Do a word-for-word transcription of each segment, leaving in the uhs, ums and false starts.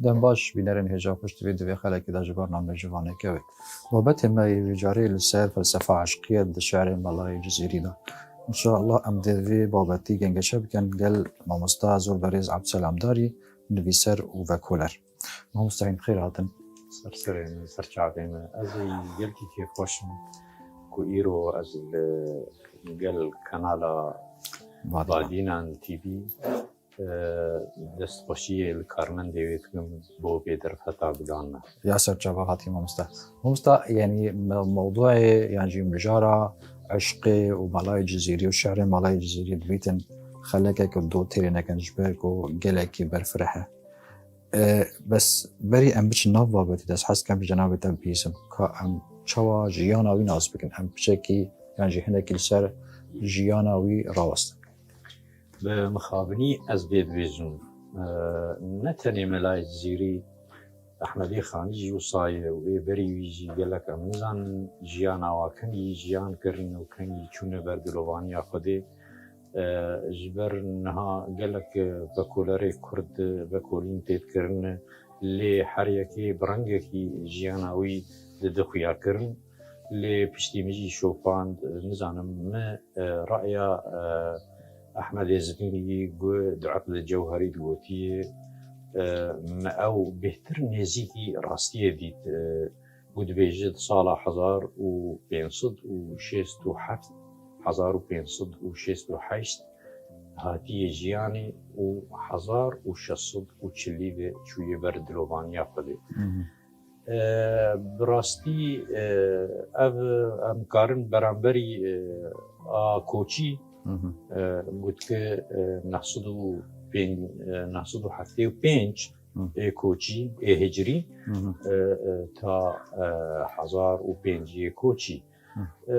Dem baş, bînerên hêja pişt vê di vê xelekê de ji ber namê ji vanê kevin. Babetê me yê vê carê li ser felsefa eşqî ye di şerê Melayê Cizîrî de. Înşallah em dê vê babetî gengeşe bikin gel mamosta zor berêz Ebdselam Darî, nivîser û vekoler. Mamosta, hîn xêr hatin. Ser serê me, ser çavê me. Ez ê gelkî kêfxweş im ku îro ez li gel kanala Badînan. Badînan T V, e, destxweşiyê li karmendê wê dikim bo vê derfeta gudan me. Ya ser çava hatî mamosta. Mamosta, yanî me-, mewdûyê yan jî mijara eşqê û Melayê Cizîrî û şerê Melayê Cizîrî dibîtin xelekek do têrê nekin ji ber ku gelekî berfireh e. E, bes berî em biçin nav babetî de, ez hez dikim ji cenabê te bibihîsim ka em çawa jiyana wî nas bikin, em piçekî yan jî hinekî li ser jiyana wî rawestin. Bi mixabinî ez vê dibêjim, e, ne tenê Melayê Cizîrî, Ehmedê Xanî jî wisa ye û ê berî wî jî gelek em nizanin jiyana wa kengî jiyan kirin û kengî çûne ber dilovaniya Xwedê. E, ji ber niha gelek vekolerê Kurd vekolîn tê dikirin, lê her yekê bi rengekî jiyana wî dide xuyakirin. Lê piştî min jî şopand, nizanim, min, e, raya, e, Ehmedê Zidingî gu di Eqdê Cewherî digotiye, e, min ew bêhtir nêzîkî rastiyê dît. E, Ku dibêje di sala hezar û pênc sed û şêst û heft, hezar û pênc sed û şêst û heşt hatiye jiyanê û hezar û şeş sed û çilî de çûye ber dilovaniya Xwedê. Mhm. E, bi rastî, e, ev em karin beramberî, e, a koçî, Mhm. e, gotike, e, neh sed û pênc, e, neh sed û heftê û pênc Hı. ê koçî, ê hicrî, Hı hı. e, e, ta, e, hezar û pêncî ê koçî. Hı. E,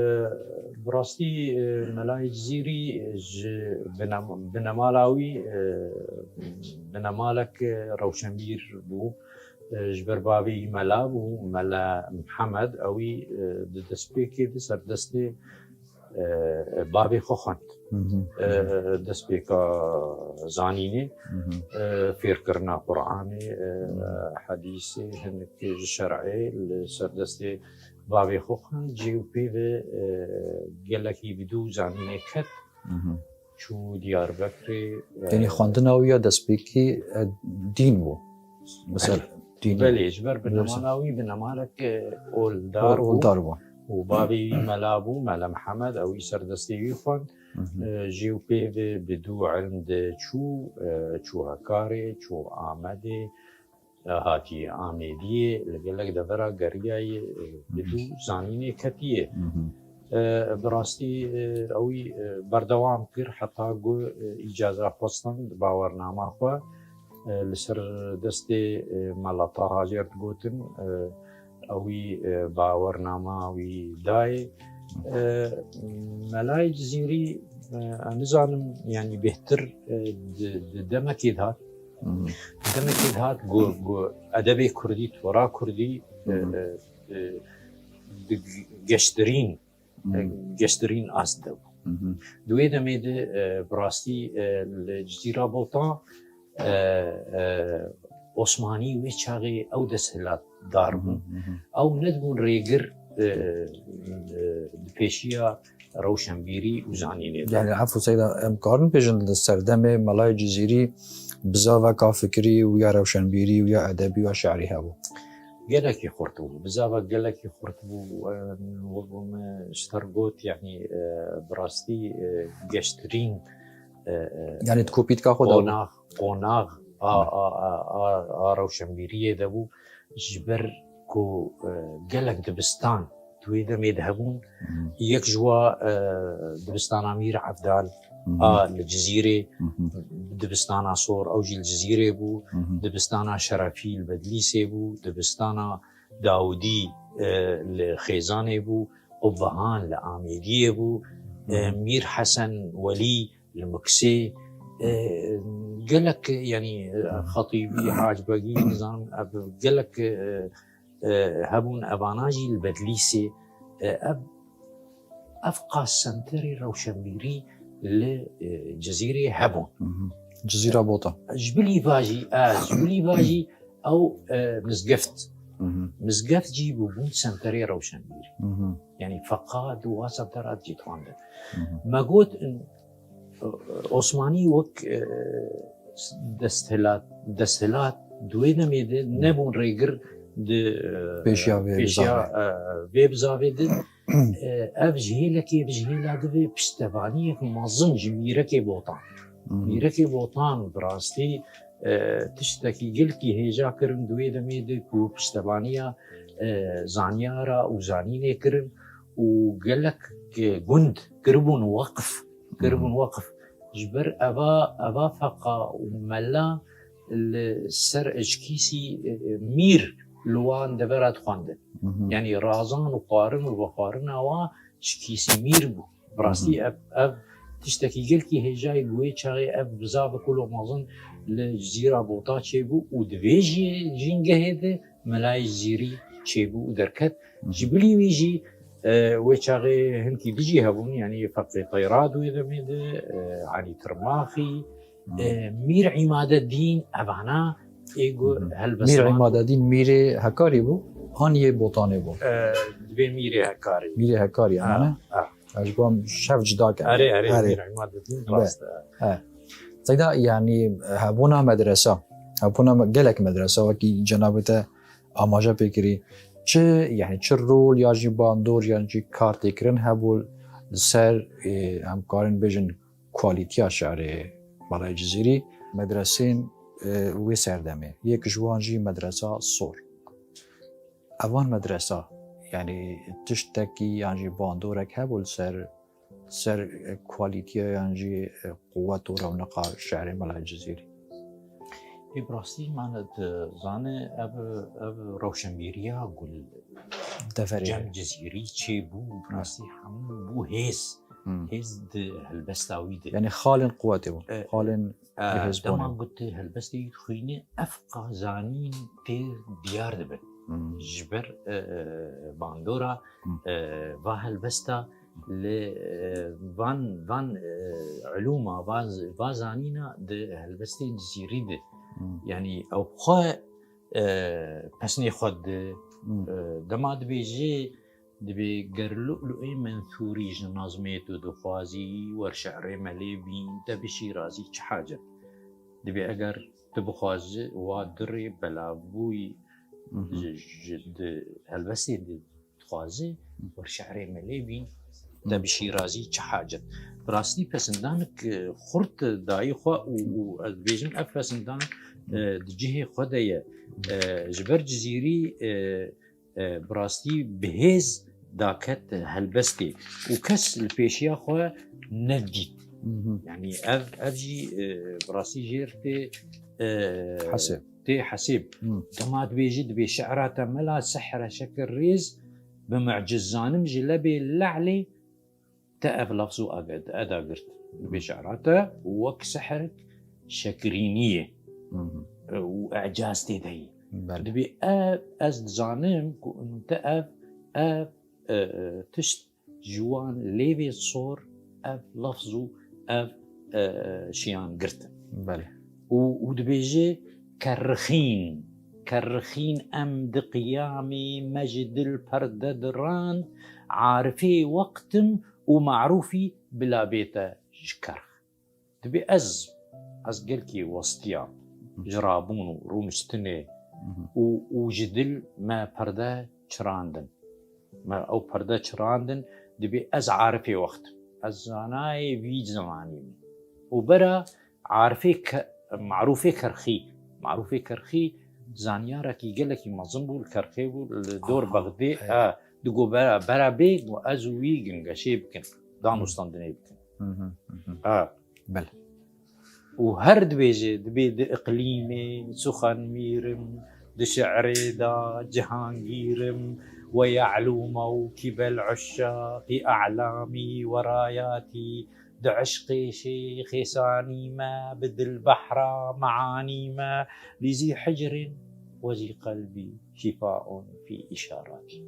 bi rastî, e, Melayê Cizîrî ji binem-, binemala wî, e, binemalek rewşenbîr bû. E, ji ber bavê wî mela bû, Mela Mihemed, ewî, e, di destpêkê de ser destê e, bavê xwe xwend. Hı hı. E, destpêka zanînê, Hı hı. e, fêrkirina Quranê, e, Hı hı. Hedîsê, hinek ji şer'ê li ser destê bavê xwe xwend, cê û pê ve, e, gelekî bi dû zanînê ket. Hı hı. Çû Diyarbekirê, e, Yanî xwendina wî ya destpêkî, e, dîn bû. Mesela, Belê. Dîn. Belê, ji ber Belê. Binemala wî binemalek, e, oldar Ol-, bû. Oldar bû. Û bavê wî mela bû, Mela Mihemed, ew wî ser destê wî xwend. Hı hı. E, jê û pê ve bi dû ilm de çû, e, çû Hekarê, çû Amedê, e, hatî Amêdiyê, li gelek devera geriyayê, e, bi Hı hı. dû zanînê ketiye. Hı hı. E, bi rastî, e, ewî, e, berdewam kir heta ku, e, îcaza xwestin di bawernama xwe, e, li ser destê, e, Mela Taha Jêr digotin, e, ewî, e, bawernama wî dayê. E, Melayê Cizîrî, e, ez nizanim, yanî bêhtir, e, di, di demekê de hat. Hı hı. Di demekê de hat ku, ku edebê kurdî, tora kurdî, Hı hı. e, e, e, di geştirîn, Hı hı. e, geştirîn ast de bû. Hı hı. Di wê demê de, e, bi rastî, e, li Cizîra Botan, e, e, Osmanî wê çaxê ew desthilatdar Hı hı, bûn. hı hı. Ew nedibûn rêgir, e, e, di pêşiya rewşenbîrî û zanînê de. Yani, efû seyda, em karin bêjin li serdemê Melayê Cizîrî bizaveka fikirî û ya rewşenbîrî û ya edebî û ya şi'rî hebû? Gelekî xurt bû. Bizava gelekî xurt bû. E, wek me ji te re got, yani, e, bi rastî, e, geştirîn, e, e, Yani, di kopîtika xwe de bû. qonax, qonax a, Evet. a, a, a, a rewşenbîriyê de bû. Ji ber ku, e, gelek dibistan di wê demê de hebûn. Hı hı. Yek ji wa, e, dibistana Mîr Evdal Hı hı. a li Cizîrê, Hı hı. dibistana Sor, ew jî li Cizîrê bû, Hı hı. dibistana Şerefî li Bedlîsê bû, dibistana Dawidî, e, li Xêzanê bû, Qubbehan li Amêdiyê bû, Hı hı. e, Mîr Hesen Welî li Miksê, e, gelek, yanî, e, Xetîbî, Hacbegî, nizanim, ev gelek, e, e, hebûn, evana jî li Bedlîsê, e, ev, ev qas senterê rewşenbîrî li, e, Cizîrê hebûn. Hı hı. Cizîra Bota. Ji bilî va jî, e, ji bilî va jî Ew e, mizgeft. Mizgeft jî bûbûn semterê rewşenbîrî. Yanî feqa di wa semtera jî dixwendin. Me got, in, e, Osmanî wek e, desthilat, desthilat di wê demê de nebûn rêgir di e, Pêşiya vê pêşiya bizavê. e, vê bizavê de. E, ev ji hêlekê, ji hêla divê piştevaniyek mezin ji mîrekê Botan. Mîrekê Botan bi rastî e, tiştekî gelkî hêja kirin di wê demê de ku piştevaniya e, zanyara û zanînê kirin û gelek e, gund kiribûn weqf, kiribûn weqf. Ji ber eva, eva feqa û mela li ser eşkîsî e, mîr li wan devera dixwendin. Yanî razan û xwarin û vexwarina wan ji kîsî mîr bû. Bi rastî ev, ev tiştekî gelkî hêja ye, bi wê çaxê ev bizavek wilo mezin li Cizîra Bota çêbû û divê jî jîngehê de melayê Cizîrî çêbû û derket. Ji bilî wî jî e, wê çaxê hinkî dijî hebûn, yanî Feqê Teyra di wê demê de, e, Elî Tirmaxî, e, Mîr Îmadedîn, evana ê ku helbestvan. Mîr Îmadedîn mîrê Hekarî bû, an yê Botanê bû? E, divê mîrê Hekarî. Mîrê Hekarî, Ha, yani, ne? Ha. Ez ji wan şev cida kir. Erê, erê, Erê. Mîr Îmadedîn Be. rast e. He. Seyda, yani, hebûna medresa, hebûna me-, gelek medresa, wekî cenabê te amaje pê kirî, çi, yani, çi rol ya jî bandor, yan jî kar tê kirin hebû li ser, e, em karin bêjin, kualîtiya şerê Balayê Cizîrî, medresên, e, wê serdemê. Yek ji wan jî medresa Sor. Evan medresa, yani tiştekî yan jî bandorek hebû li ser, ser, e, kualîtiya yan jî, e, quwet û rewneqa şerê Balayê Cizîrî? Ê, bi rastî me dizane ev, ev rewşenbîriya ku li Deverê. cem Cizîrî çêbû, bi rastî hemû bû hêz. Hmm. Hêz di helbesta wî de. Yani xalên quwetê bû. E, Xalên e, hêzbûnê dema bû. ku tu helbestê wî dixwînî, ev qazanîn tê diyar dibin. Hmm. Ji ber, e, e, bandora, Hmm. e, va helbesta li, e, van, van, e, ilûma, va, va zanîna di helbestên Cizîrî de. Hmm. Yani ew bi xwe, e, pesnê xwe di, Hmm. e, dema dibêjê, Dibê ger Lu'lu'ê Mensûrî ji nazmê tu dixwazî, wer şe'rê me lê bîn, te bi Şîrazî çi hacet? Dibê eger tu bixwazî wa dirê belavbûyî Mhm. ji, ji di helbestê di dixwazî, wer şe'rê me lê bîn, te bi Şîrazî çi hacet? Bi rastî pesindanek, e, xurt dayî xwe û, û ez dibêjim ev pesindan, e, di cihê xwe de ye. E, ji ber Cizîrî, e, e, bi rastî bi hêz daket helbestê û kes li pêşiya xwe nedît. Mhm. Yanî ev, ev jî, e, bi rastî jêr tê, e, Hesêb. tê hesêb. Hmm. Dema dibêjî, dibê şe'ra te mela sehre şekir rêz, bi mu'ciz zanim ji lebê le'lê, te ev lafz û ave-, eda girt. Dibê şe'ra te wek sehrik şekirînî ye. Mhm. E, û ecaz tê de ye. Belê. Dibê ev, ez dizanim ku te ev, ev, e, e, tişt ji wan lêvê sor, ev lafz û ev, e, e, şiyan girtin. Belê. Û, û dibêje, kerrixîn, kerrixîn em di qiyamê me ji dil perde dirand, arifê weqtim û marûfî bila bête ji kerx. Dibê ez, ez gelkî westiyam ji rabûn û rûniştinê Mhm. û, û ji dil me perde çirandin. Me ew perde çirandin, dibê ez arifê wext im. Ez zanayê vî zemanî me. Û bera arifê ke-, marûfê kerxî. Marûfê kerxî zanyarekî gelekî mezin bû, li kerxê bû, li dor Aha, Bexdê, evet. e, digo bera, bera bê, got ez û wî gingeşê bikin, danûstandinê bikin. Mhm, mhm. E. Belê. û her dibêje, dibê di iqlîmê suxan mîrim, di şi'rê da cihangîrim, we ya'lû mewkîbel uşşaqî a'lamî werayatî, di eşqê şêxê sanî me, bi dil behra meanî me, lî zî hicrên we zî qelbî şîfaun fî îşaratî.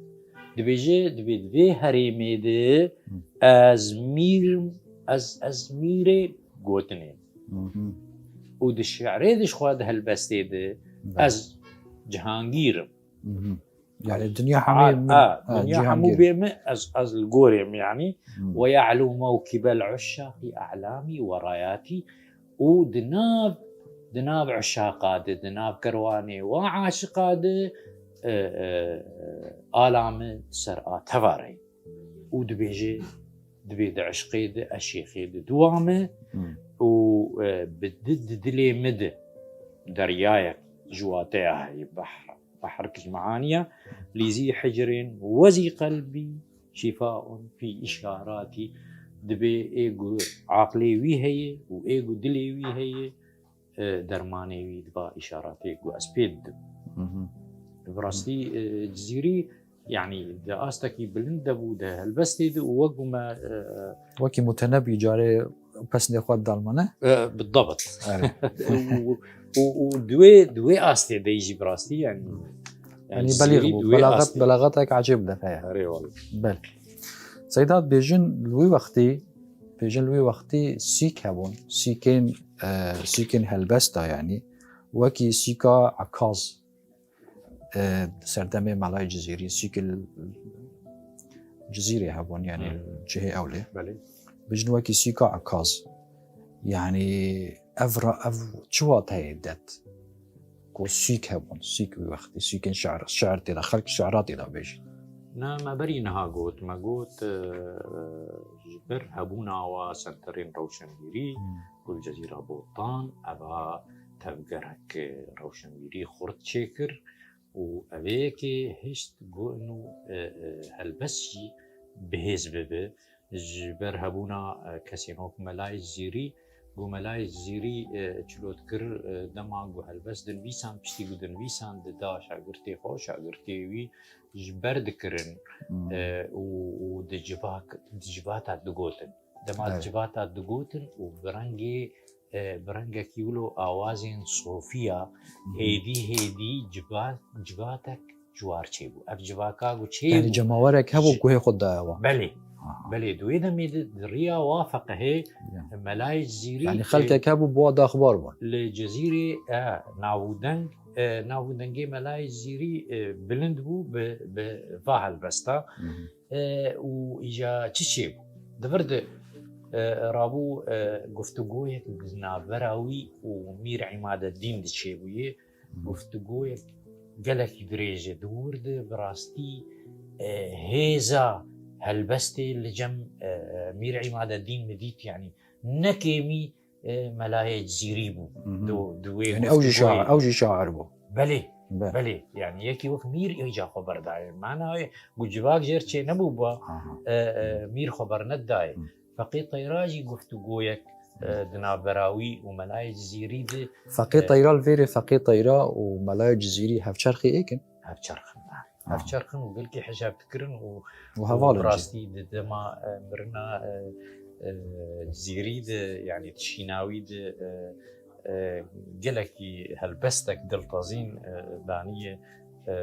Dibêje, dibê di vê herêmê de Hı. ez mîr, ez, ez mîrê gotinê. Mhm. Û di şi'rê de ji xwe di helbestê de Belê. ez cihangîr im. Mhm. Yani dünya hemî ha, ha, dünya hemû bê min, ez, ez li gorê min, yanî. Hmm. Ve ya'lu mewkibel ushşaqi a'lami ve rayati, û di nav, di nav uşaqa de, di nav kerwanê wa aşiqa de, e, e, ala min ser a teva re. Û dibêje, dibê di eşqê de, eşîqê de dua me. Hmm. Û, e, bi di, di dilê min de deryayek ji wateya heye, behr, behrek ji meaniya, lîzî hicrên wezî qelbî şîfaun fî îşaratî, dibê ê ku aqlê wî heye û ê ku dilê wî heye, e, dermanê wî diba îşaratê ku ez pê didim. Mhm. Bi rastî, e, Cizîrî, yanî di astekî bilind de bû, di helbestê de û wek ku me, e, Wekî Mutenebî carê pesnê xwe dal me, ne? E, bidabt. Û, û, û di wê, di wê astê de jî bi rastî, yanî, Yanî belîx bû. Belaxet, belaxetek ecêb de heye. Erê wala. Bel. Seyda, bêjin li wî wextî, bêjin li wî wextî sîk hebûn. Sîkên, e, sîkên helbesta, yanî. Wekî sîka Ekaz, e, serdemê Melayê Cizîrî, sîkil Cizîrê hebûn, yanî cihê ewlê. Belê. Bêjin wekî sîka Ekaz. Yanî ev ra, ev çi wateyê det? Ku sîk hebûn, sîk wî wextî, sîkên şi'r, şi'r tê de, xelk şi'ra tê de bêjin. Na, me berî niha got, me got, e, ji ber hebûna wa senterên rewşenbîrî, ku li Cezîra Botan, eva tevgerek rewşenbîrî xurt çêkir û evê yekê hişt got, û, e, e, helbest jî bihêz bibe. Ji ber hebûna, e, kesên wek Melayê Cizîrî, ku Melayê Cizîrî, e, çilo dikir, e, dema ku helbest dinivîsan, piştî ku dinivîsan dida şagirtê xwe, şagirtê wî ji ber dikirin, e, û, û di civak, di civata digotin. Dema di civata digotin û bi rengê, e, bi rengekî wilo awazên sofiya, hêdî hêdî civa-, civatek ciwar çêbû. Ev civaka ku çêbû. Yanî cemawerek hebû ku hê xwe daye wan. Belê. Aha. Belê, di wê demê de di riya wa feqihê Melayê Cizîrî, yanî xelkek hebû bi wa daxbar bûn. Li Cizîrê, e, nav û deng, e, nav û dengê Melayê Cizîrî, e, bilind bû bi, bi va helbesta. Mhm. E, û îca çi çêbû? Di vir de, e, rabû, e, guftûgoyek di navbera wî û Mîr Îmadeddîn de çêbûye. Guftûgoyek gelekî dirêj e. Di wir de bi rastî, e, hêza helbestê li cem, e, Mîr Îmadeddîn min dît, yanî ne kêmî, e, Melayê Cizîrî bû. Mhm. Di, di wê, yanî ew jî şair, ew jî şair bû. Belê, belê. Yanî yekî wek Mîr îca xwe berdaye. Mana wê ku civak jêr çê nebû ba, e, e, Mîr xwe bernedayê. Feqî Teyra jî guftûgoyek, e, di navbera wî û Melayê Cizîrî de. Feqî, e, Teyra, li vêrê Feqî Teyra û Melayê Cizîrî hevçerxî êk in? Hevçerxin, ha. Hevçerxin û gelkî hijab dikirin û, û heval û in jî. Rastî di dema, e, mirina, e, e, Cizîrî de, yanî di şîna wî de, e, e, gelekî helbestek diltezîn, e, daniye. E,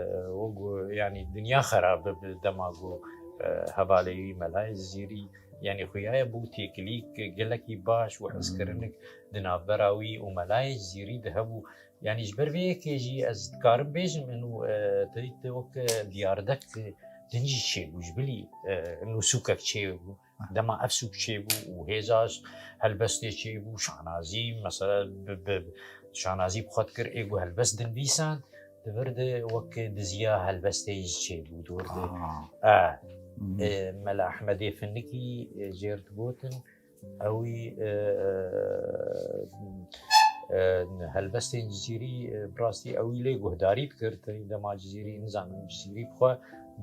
wek ku, yanî dinya xera bi, bi dema ku, e, hevalê wî Melayê Cizîrî, yanî xuyaye bû têkilîk gelekî baş û hezkirinik di navbera wî û Melayê Cizîrî de hebû. Yanî ji ber vê yekê jî ez dikarim bêjim, inu, e, teyt wek, e, diyardek, e, din jî çêbû, ji bilî, e, inu sûkek çêbû. Dema ev sûk çêbû û hêza helbestê çêbû, şanazî, mesela, bi, bi, şanazî bi xwe dikir, ê ku helbest dinivîsand, di vir de wek diziya helbestê jî çêbû, di wir de. Ah. E, mhm. E, Mela Ehmedê Finikî, e, jêr digotin, ewî, e, e, e, helbestên Cizîrî, e, bi rastî ewî lê guhdarî dikir, tenê dema Cizîrî, nizanim, Cizîrî bi xwe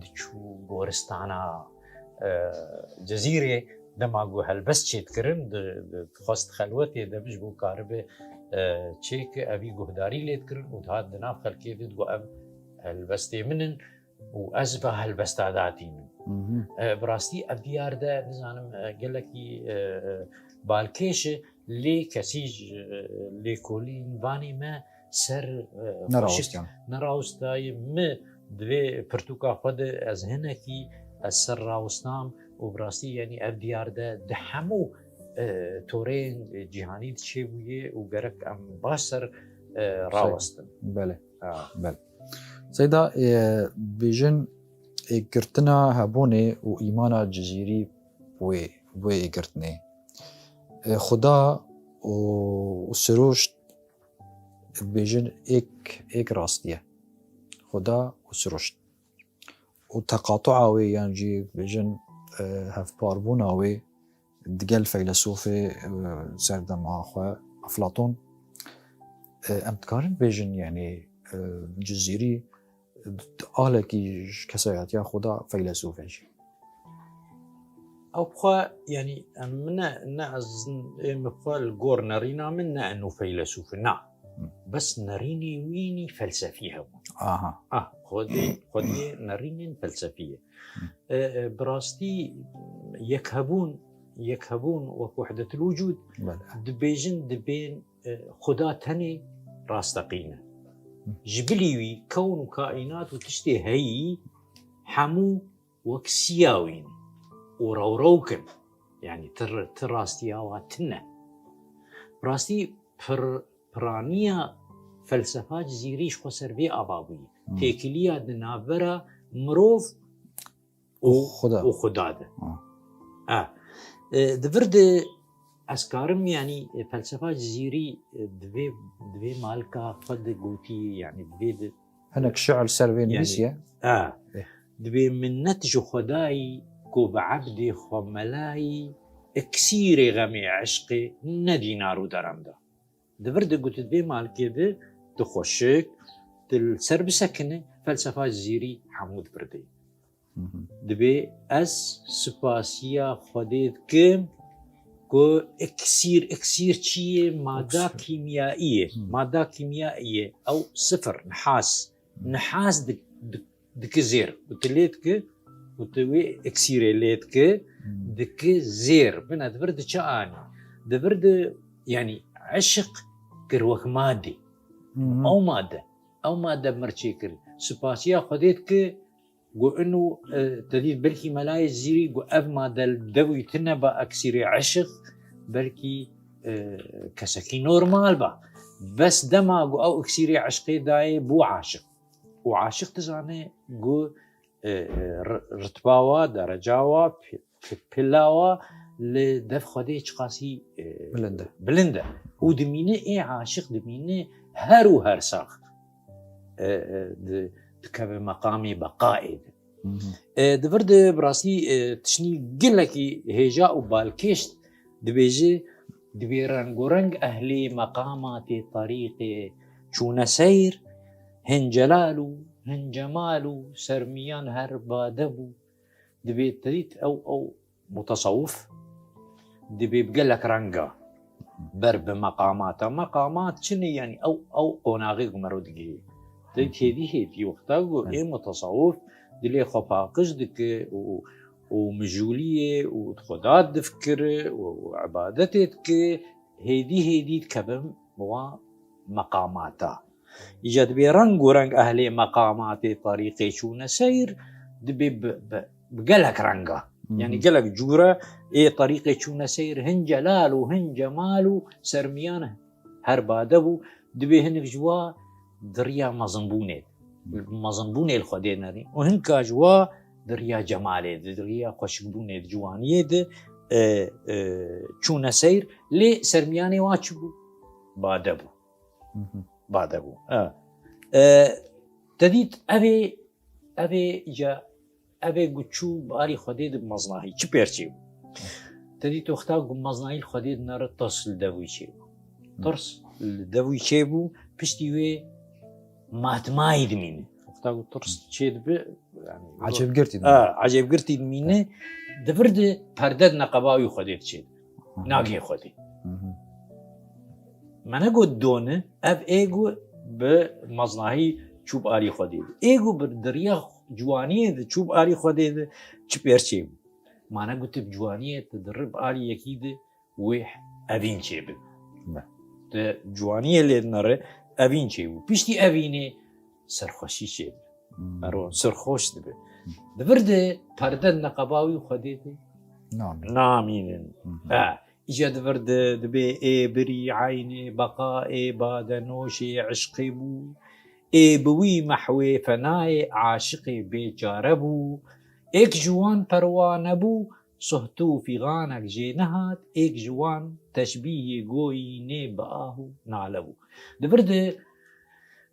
diçû goristana, e, Cizîrê, dema ku helbest çêdikirin, di, di, dixwest xelwetê de bi ji bo karibe, e, çêke, evî guhdarî lê dikirin û dihat di nav xelkê de digot, ev helbestê min in û ez va helbesta datînim. Mhm. E, bi rastî ev diyar de, nizanim, e, gelekî, e, e, balkêş e, lê kesî ji, e, lêkolîn vanê me ser, e, faşîst nerawîstiye. Min divê pirtûka xwe de ez hinekî ez ser rawestam û bi rastî, yanî ev diyar de di hemû, e, toreyên cîhanî de çêbûye û gerek em baş ser, e, rawestin. Belê. Ha. Belê. Seyda, e, bêjin, e, girtina hebûnê û îmana Cizîrî wê, wê ê girtinê. E, Xuda û, û sirûşt dibêjin êk, êk rastî ye. Xuda û sirûşt. Û teqatu'a wê yan jî bêjin, e, hevparbûna wê digel feylesûfê, e, serdema xwe Eflatûn, e, em dikarin bêjin, yanî, e, Cizîrî di alekî ji kesayetiya xwe de feylesûf e jî. Ew bi xwe, yanî, em ne, ne ez, ê min bi xwe li gor nerîna min ne enû feylesûf e, na. Hı. Bes nerînê wî nî felsefî hebû. Aha. Ah, xwedê, xwedê nerînên felsefî ye. Hı. E, e, bi rastî yekhebûn, yekhebûn wek wehdetul wicûd Bele. dibêjin, dibên, e, Xuda tenê rasteqîn e. Hı. Ji bilî wî kewn û kaînat û tiştê heyî hemû wek siya wî ne û rewrewk in. Yanî ti, ti rastiya wa tune. Rastî pir, piraniya felsefa Cizîrî ji xwe ser vê ava bûyî. Hmm. Têkiliya di navbera mirov û, Û Xuda. û Xuda de. Ha. Ha. E, di vir de ez karim, yanî, e, felsefa Cizîrî, e, di vê, di vê malka xwe de gotî, yanî di vê de Hinek şi'ir ser vê Yanî, nivîsiye. ha. Eh. Dibê minnet ji Xwedayî ku bi ebdê xwe melayî, iksîrê xemê eşqê ne dînar û derem da. Di vir de got, di vê malkê de tu xweşik, tu li ser bisekine, felsefa Cizîrî hemû di vir de ye. Hı hı. Dibê ez spasiya Xwedê dikim ku iksîr, iksîr çi ye? Mada Iksîr. kîmyayî ye. Hı. Mada kîmyayî ye. Ew sifir, nihas. Hı. Nihas dik-, dik-, dike zêr. Û tu lê dike, û tu wê iksîrê lê dike, Hı. dike zêr. Bine, di vir de çi anî? Di vir de, yanî, eşq kir wek madê. Hı hı. Ew made. Ew made mir çêkir. Spasiya Xwedê dike, Got, ino, e, te dît belkî melayê Cizîrî got, ev made li dewî tune ba, iksîrê eşq, belkî, e, kesekî normal ba. Bes dema got, ew iksîrê eşqê dayê, bû aşiq. Û aşiq dizane, got, e, e, r-, ritba wa, dereca wa, pi-, pi-, pila wa li dev Xwedê çiqasî, e, Bilind e. bilind e. Û dimîne ê aşiq dimîne her û her sax. e, e, di, dikeve meqamê beqayê de. Hı hı. E, di vir de bi rastî, e, tiştî gelekî hêja û balkêş dibêje, dibê rengoreng ehlê meqamatê terîqê çûne seyr, hin celal û hin cemal û sermiyan her bade bû. Dibê te dît ew, ew mutasawif dibê bi gelek renga ber bi meqamata. Meqamat çi ne? Yanî ew, ew qonaxê ku mero digihê. Te Hı hı. hêdî hêdî wexta ku Evet. ê mutasawif dilê xwe paqij dike û, û mijûliyê û di Xweda difikire û, û ibadetê dike, hêdî hêdî dikeve wa meqamata. Îca dibê reng û reng ehlê meqamatê terîqê çûne seyr, dibê bi, bi, bi gelek renga. Hı hı. Yanî gelek cûre ê terîqê çûne seyr, hin celal û hin cemal û sermiyan her bade bû. Dibê hinek ji wa di riya mezinbûnê, Hı. mezinbûnê li Xwedê nerîn. Û hinka ji wa di riya cemalê, di riya xweşikbûnê, di ciwaniyê de, e, e, çûne seyr. Lê sermiyanê wa çi bû? Bade bû. Hı hı. Bade bû. E. E, te dît evê, evê îca, evê ku çû bi alî Xwedê de bi meznahî. Çi pêr çêbû? Te dît wexta ku meznahî li Xwedê dinere tirs li devûî çêbû. Hı. Tirs li devûî çêbû, piştî wê matmayî dimîne. Wexta ku tirs çêdibe, yanî, Ecêbgirtî dimîne. Ha, ecêbgirtî dimîne. Di vir de perde di neqeba wî Xwedê diçêdibe. Hı hı. Nagihê Xwedê. Hı hı. Me negot done, ev ê got bi meznahî çû bi alî Xwedê de. Ê got bi di riya ciwaniyê de çû bi alî Xwedê de çi pêr çêbû. Ma negot bi ciwaniyê te di rib alî yekî de wê evîn çêbin. Ne. Di ciwaniyê lê dinere evîn çêbû. Piştî evînê serxweşî çêbin. Hmm. Mero serxweş dibe. Hmm. Di vir de perde neqeba wî Xwedê de Namîn. namînin. Hmm. Ha, îca di vir de dibê ê birî eynê beqa ê badenoşê eşqê bû. Ê bi wî mehwê fenayê aşiqê bêçare bû. Êk ji wan perwa nebû, suht û fîxanek jê nehat, êk ji wan teşbîhê goyînê bi ah û nale bû. Di vir de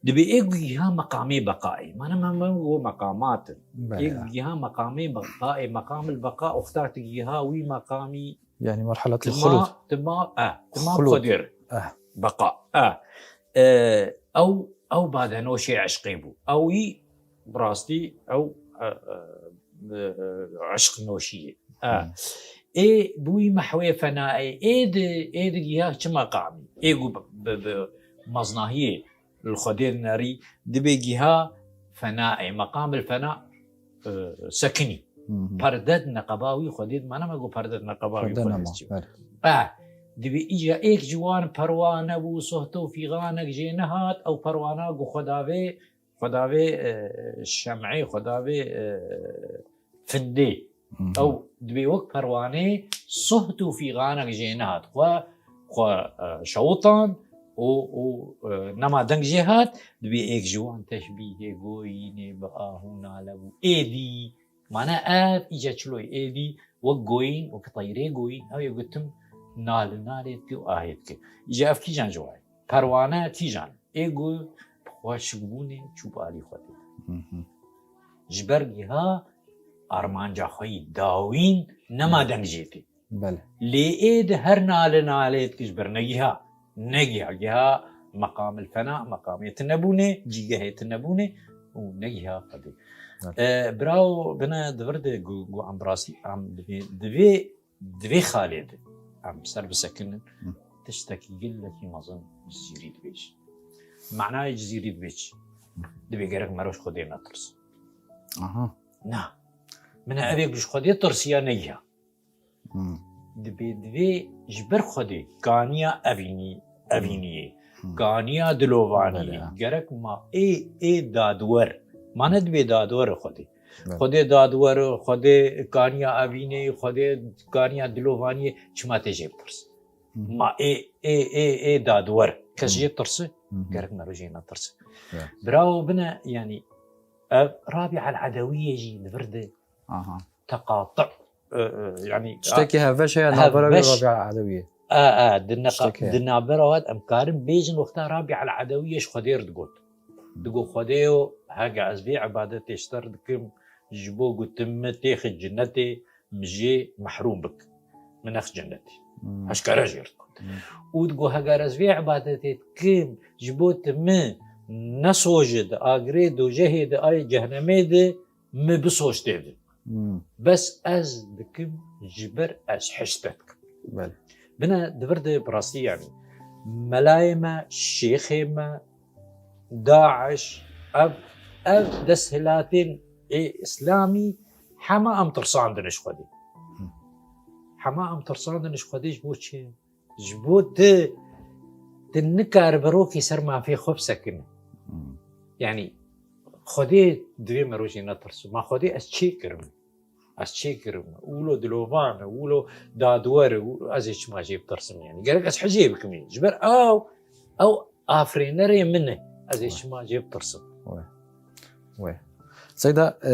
dibê ê ku giha meqamê beqayê. Mane me, me go meqamat in. Belê. Ê ku giha meqamê beqayê, meqamil beqa, oxta tu giha wî meqamî. Yani merhaletul xulud. Tima, tima, eh, tima Xulud. Xwedir. Eh. Beqa. Eh. Eh, ew, ew badenoşê eşqê bû. Ew wî bi rastî ew, eh, eh, eh, eşq noşiyê. Eh. Hmm. Ê bi wî mehwê fenayê. Ê di, ê di giha çi meqamî? Ê ku bi, bi, bi meznahiyê li Xwedê dinerî, dibê giha fena, ê meqam il fena, e, sekinî. Hı hı. Perde di neqeba wî Xwedê dimane me got perde di neqeba wî Xwedê nema, çi. Belê. E, dibê îca êk ji wan perwane bû, sohto fîxanek jê nehat, ew perwana got xwedavê, xwedavê, e, şem'ê, xwedavê, e, findê. Hı hı. Ew dibê wek perwanê soht û fîxanek jê nehat. Xwe, xwe, e, şewitand û, û, e, nema deng jê hat, dibê êk ji wan teşbîhê goyînê bi ah û nale bû. Êdî, mane ev, îca çiloy êdî, wek goyîn, wek teyrê goyîn, ew ê gotim nal, nalê dike û ahê dike. Îca ev kîjan ji wa ye? Perwane kîjan? Ê ku bi xweşikbûnê çû bi alî Xwedê. Hı hı. Ji ber giha armanca xwe yî dawîn nema Hı. deng jê tê. Belê. Lê ê di her nale nalê dike ji ber negiha. Negiha. Giha meqamil fena, meqamê tinebûnê, cîgehê tinebûnê û negiha Xwedê. Evet. E, birawo bine di vir de gu, gu em bi rastî, em divê, divê Divê xalê de em ser bisekinin, Hı. tiştekî gelekî mezin Cizîrî dibêjin. Manayê Cizîrî dibê çi? Dibê gerek mero ji Xwedê netirsin. Aha. Na. Min ev ê ji Xwedê tirsiya negiha. Hı. Dibê, divê ji ber Xwedê kaniya evînî, Hı. evîniyê, Hı. kaniya dilovaniyê. Belê. Gerek ma ê, ê dadwer. Ma ne dibê dadwer Xwedê. Belê. Xwedê dadwer, Xwedê kaniya evînê, Xwedê kaniya dilovaniyê, çima tê jê bitirs? Hı hı. Ma ê, ê, ê, ê dadwer. Kes Hı. jê tirsi, Hı hı. gerek mero jê netirsi. Ya. Birawo bine, yani, ev Rabîa el-Edewiyê jî li vir de Aha. teqati, e, e, yani, Tiştekî hevbeş heye navbera wî hevbeş. Rabîa el-Edewiyê. A, a, di neqa-, Tiştekî heye. Di navbera wat em karin bêjin wexta Rabîa el-Edewiyê ji Xwedê re digot. Digo Xwedêyo, hega ez vê ibadetê ji te re dikim, ji bo ku tu min têxî cinetê, min jê mehrûm bik. Min nex cinetê. Hmm. Heşkere jê re digot. Hmm. Û digo heger ez vê ibadetê dikim, ji bo tu min nesojit, agirê dojehê de, ay cehnemê de, min bisoştê de. Hmm. Bes ez dikim, ji ber ez hişt te dikim. Belê. Bine di vir de bi rastî, yani, melayê me, şêxê me, DAIŞ, ev, ev desthilatên ê îslamî hema em tirsandin ji Xwedê. Hı. Hema em tirsandin ji Xwedê ji bo çi? Ji bo tu, tu nikare bi rokê ser mafê xwe bisekine. Hı. Yani, Xwedê divê mero jê netirsin. Ma Xwedê ez çê kirim? Ez çê kirim? Wilo dilovan e, wilo dadwer e, û ez ê çima jê bitirsim yani? Gerek ez hicê bikim ê. Ji ber ew, ew afirênerê min e. Ez ê Wê. çima jê bitirsim? Wê. Wê. Seyda, e,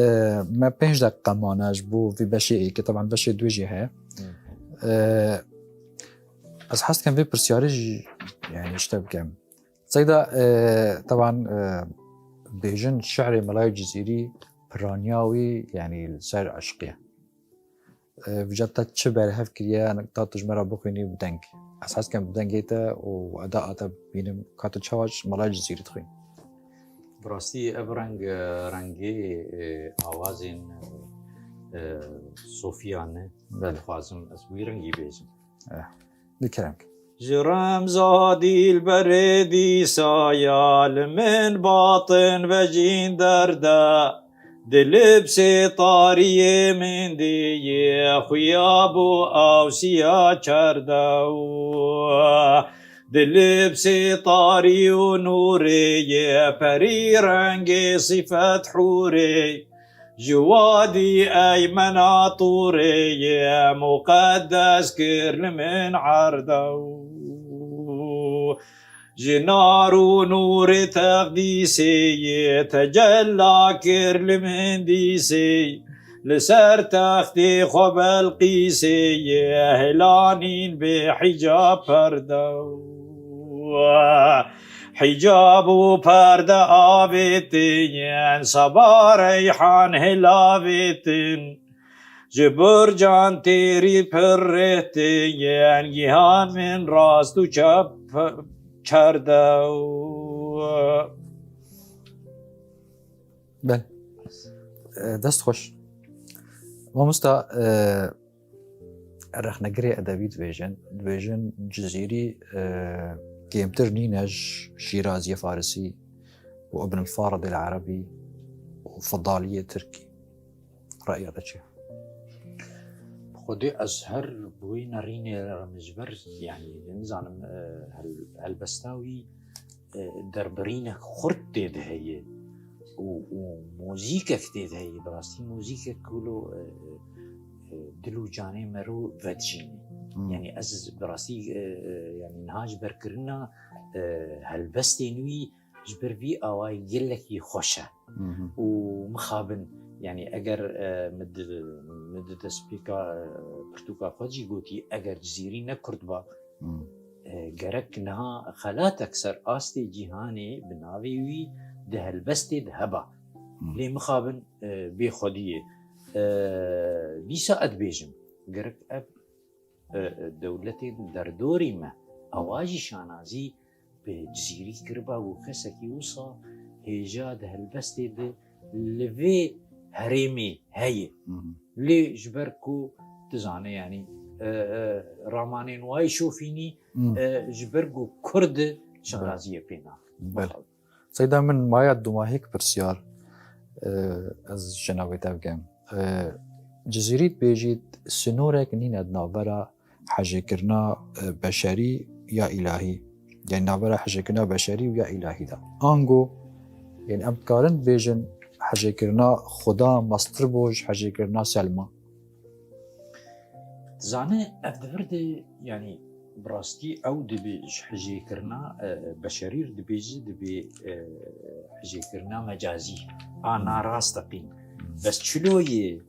me pênc deqe mane ji bo vî beşê êkê. Teban beşê duê jî heye. Hı. E, ez hez dikim vê pirsyarê jî, yani, ji te bikim. Seyda, e, teban, e, bêjin şi'rê Melayê Cizîrî piraniya wî, yani, li ser eşqî ye. E, vêca te çi berhev kiriye, ta tu ji me re bixwînî bi deng? Ez hez dikim bi dengê te û edaa te bibînim, ka tu çawa ji Melayê Cizîrî dixwînî? Bi rastî ev reng, e, rengê, e, awazên, e, sofiyan e. Belê. Dixwazim ez wî rengî bêjim. Eh, bi kerem ke. Ji remza dîlberê dîsa ya li min batin vejîn derde. Di libsê tariyê min dê yê xuya bû awsiya çerde û di libsê tarî û nûrê yê perî rengê sîfet hûrê. Ji wadî Eymena Tûrê yê muqeddes kir li min erde û Ji nar û nûrê teqdîsê yê tecella kir li min dîsê. Li ser textê xwe Belqîsê yê hilanîn bê hicab perde. Hicab û perde avêtin, seba reyhan hilavêtin. Ji burcan têrî pirrêtin, gihan min rast û çep çerde. Bel. E, dest xweş. Mamosta, e, rexnegirê edebî dibêjin, dibêjin Cizîrî, e, kêmtir nîne ji Şîraziyê Farisî û Ibn Farid el Erebî û Fidaliyê Tirkî. Reya te çi? Xwedê ez her bi wê nerînê re min ji ber, yanî nizanim, e, hel- helbesta wî, e, derbirînek xurt tê de heye û, û muzîkek tê de heye. Bi rastî muzîkek ku lo, e, e, dil û canê mero vedijîne. Yanî ez bi rastî, e, e, yanî niha ji ber kirina, e, helbestên wî ji ber vî awayî gelekî xweş e. Û mixabin, yanî eger, e, min di, min di destpêka, e, pirtûka xwe jî gotî, eger Cizîrî ne Kurd ba, e, gerek niha xelatek ser astê cîhanê bi navê wî di helbestê de heba. Lê mixabin, e, bê xwediyê. E, dîsa ez dibêjim, gerek ev, e, e, dewletên derdorî me, ewa jî şanazî bi Cizîrî kiriba û kesekî wisa hêja di helbestê de li vê herêmê heye. Lê ji ber ku tu zane, yanî, e, e, ramanên wayî şofînî, e, ji ber ku Kurd e, şanaziyê pê nakin. Bel. Seyda min maya dumahîk pirsyar, e, ez ji navê te bikim. E, Cizîrî dibêjît sînorek nîne di navbera hejêkirina, e, beşerî ya îlahî. Yanî navbera hejêkirina beşerî û ya îlahî de. Ango, yanî em dikarin bêjin hejêkirina Xuda mestir bo ji hejêkirina Selma. Dizane ev di vir de, yanî bi rastî ew dibê ji hijêkirina, e, beşerî re dibêje, dibê, e, hijêkirina mecazî, a narasteqîn. Bes çilo yê,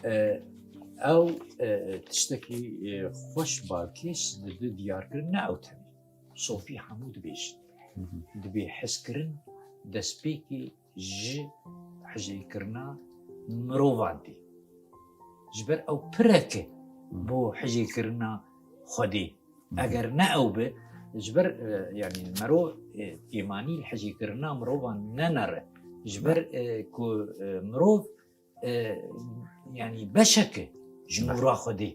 e, ew, e, tiştekî, e, xweş balkêş dide diyarkirin, ne ew tenê. Sofî hemû dibêjin. Dibê hezkirin destpêkê ji hijêkirina mirovan tê. Ji ber ew pirek e bo hijêkirina Xwedê. Eger ne ew be, ji ber, e, yanî mero, e, kêmanî li hijêkirina mirovan nenere. Ji ber, e, ku, e, mirov, e, yanî beşek e ji nûra Xwedê.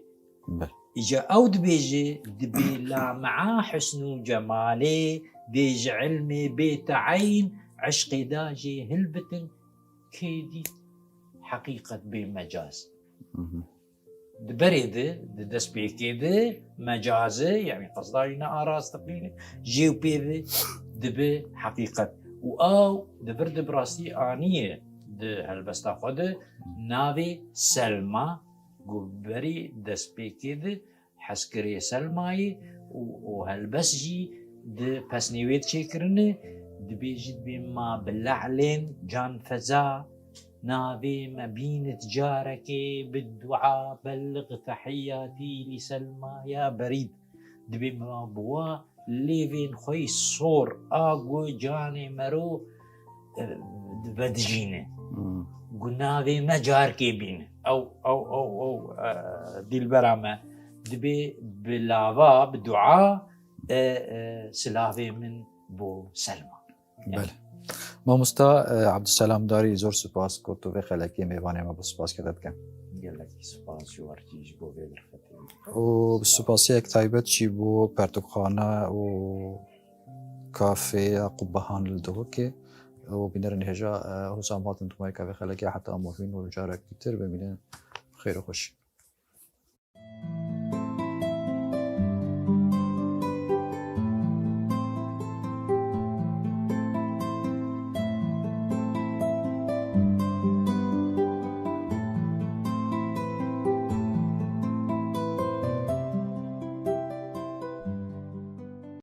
Îca ew dibêje, dibê lamea husn û cemalê bê ji ilmê bê teyn, eşqê da jê hilbitin, kê dît heqîqet bê mecaz. Di berê de, di destpêkê de mecaz e, yanî qesda wî ne a rasteqîn e, jê û pê ve dibe heqîqet. Û ew di vir de bi rastî aniye di helbesta xwe de navê Selma, ku berî destpêkê de hezkirê Selmayê û, û helbest jî di pesnê wê de çêkirine, dibêjî dibê ma bi le'lên can feza, navê me bînit carekê bi dua belliq tehiyatî li Selma ya berîd. Dibê ma bi wa lêvên xwe yî sor a ku canê mero, e, vedijîne. Ku navê me carkê bîne. Ew, ew, ew, ew, e, dîlbera me dibê bi lava, bi dua, e, e, silavê min bo Selma. Bele. Mamosta, e, Abdulselam Darî, zor spas ku tu vê xelekê mêvanê me bû, spas kete dikim. Gelekî spas ji we re jî ji bo vê derfetê. Û bi spasiyek taybet jî bo pertûkxane û kafeya Qubbehan li Duhokê û bînerên hêja, e, hûsa em hatin dimayeka vê xelekê heta movîn û carek dîtir bimînin. Xêr û xweşî.